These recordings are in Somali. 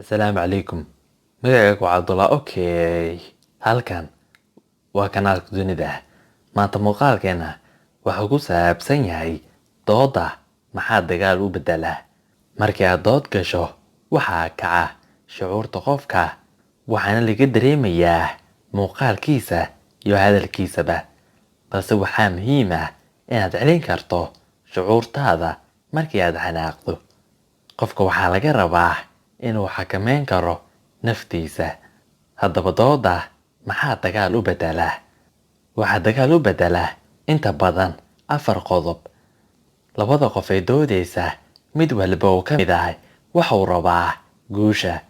Asalaamu calaykum. Magacaygu waa Cabdullah. Okay, halkan waa kanaalka dunida. Maanta muuqaalkeena wuxuu ku saabsan yahay doodda maxaa dagaal u beddelaa. Markii aad dood gasho, waxaa kaca shucuurta qofka, waxaana laga dareemayaa muuqaalkiisa iyo hadalkiisaba. Balse waxaa muhiim ah inaad celin karto shucuurtaada markii aad xanaaqdo. Qofka waxaa laga rabaa inuu xakameyn karo naftiisa. Haddaba doodda maxaa dagaal u beddelaa? Waxaa dagaal u beddelaa inta badan afar qodob. Labada qof ee doodaysa mid walba oo ka mid ah wuxuu rabaa guusha.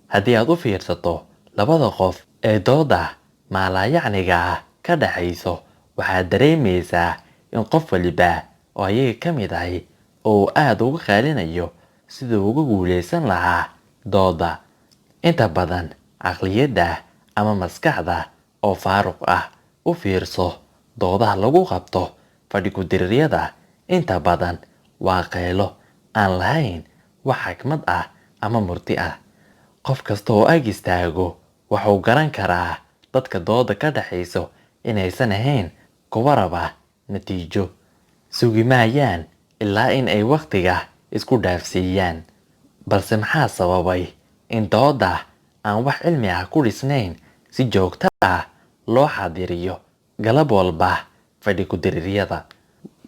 Haddii aad u fiirsato labada qof ee doodda maalaayacniga ah ka dhaxayso, waxaad dareemaysaa in qof waliba oo ayaga ka mid ahi uu aad uga qaalinayo sidii uu uga guuleysan lahaa doodda. Inta badan caqliyadda ama maskaxda oo faaruq ah. U fiirso doodaha lagu qabto fadhi ku diriiryada, inta badan waa qaylo aan lahayn wax xikmad ah ama murti ah. Qof kasta oo ag istaago wuxuu garan karaa dadka doodda ka dhaxayso inaysan ahayn kuwa raba natiijo. Sugi maayaan ilaa in ay waqtiga isku dhaafsiiyaan. Balse maxaa sababay in doodda aan wax cilmi ah ku dhisnayn si joogto ah loo xaadiriyo galab walba fadhi ku diriiryada?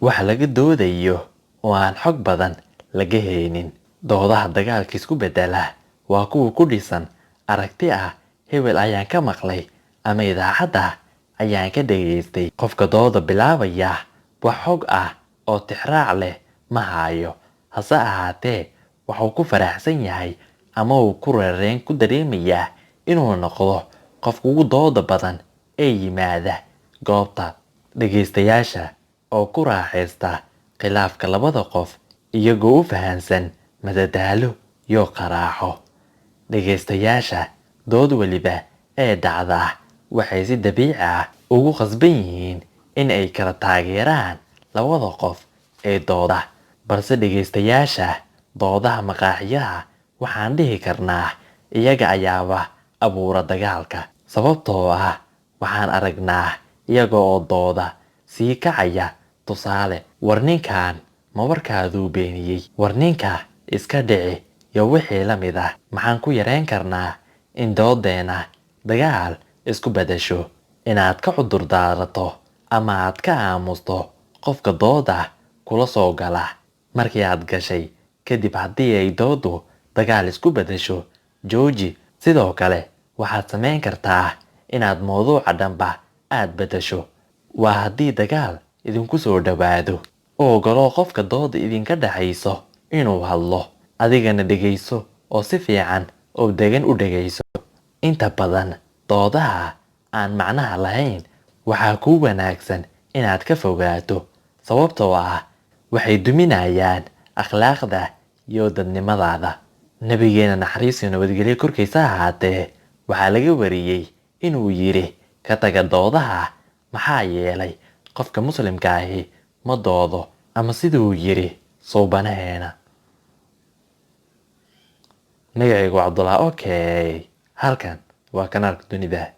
Wax laga doodayo oo aan xog badan laga haynin. Doodaha dagaalka isku beddela waa kuwa ku dhisan aragti ah hebel ayaan ka maqlay ama idaacadda ayaan ka dhageystay. Qofka doodda bilaabaya wax xog ah oo tixraac leh ma hayo. Hase ahaatee, wuxuu ku faraxsan yahay ama uu ku rareyn ku dareemayaa inuu noqdo qofka ugu dooda badan ee yimaada goobta. Dhageystayaasha oo ku raaxaysta khilaafka labada qof iyagoo u fahansan madadaalo iyo qaraaxo. Dhageystayaasha dood waliba ee dhacda waxay si dabiici ah ugu khasban yihiin in ay kala taageeraan labada qof ee dooda. Balse dhageystayaasha doodaha maqaaxiyaha waxaan dhihi karnaa iyaga ayaaba abuura dagaalka. Sababtoo ah waxaan aragnaa iyaga oo dooda sii kacaya. Tusaale, war ninkan ma warkaaduu beeniyey, war ninka iska dhici iyo wixii la mid ah. Maxaan ku yareyn karnaa in dooddeena dagaal isku beddesho? Inaad ka cudur daarato ama aad ka aamusto qofka doodda kula soo gala markii aad gashay kadib. Haddii ay dooddu dagaal isku beddesho, jooji. Sidoo kale waxaad samayn kartaa inaad mowduuca dhanba aad beddesho. Waa haddii dagaal idinku soo dhowaado. U oggolow qofka doodda idinka dhaxayso inuu hadlo, adigana dhegeyso oo si fiican oo deggan u dhegeyso. Inta badan doodaha aan macnaha lahayn waxaa kuu wanaagsan inaad ka fogaato, sababtoo ah waxay duminayaan akhlaaqda iyo dadnimadaada. Nabigeena naxariis iyo nabadgelyo korkiisa ahaatee, waxaa laga wariyey inuu yiri: ka taga doodaha, maxaa yeelay qofka muslimka ahi ma doodo, ama siduu yiri suubanaheena. Magacaygu waa Cabdullah. Okay, halkan waa kanaalka dunida.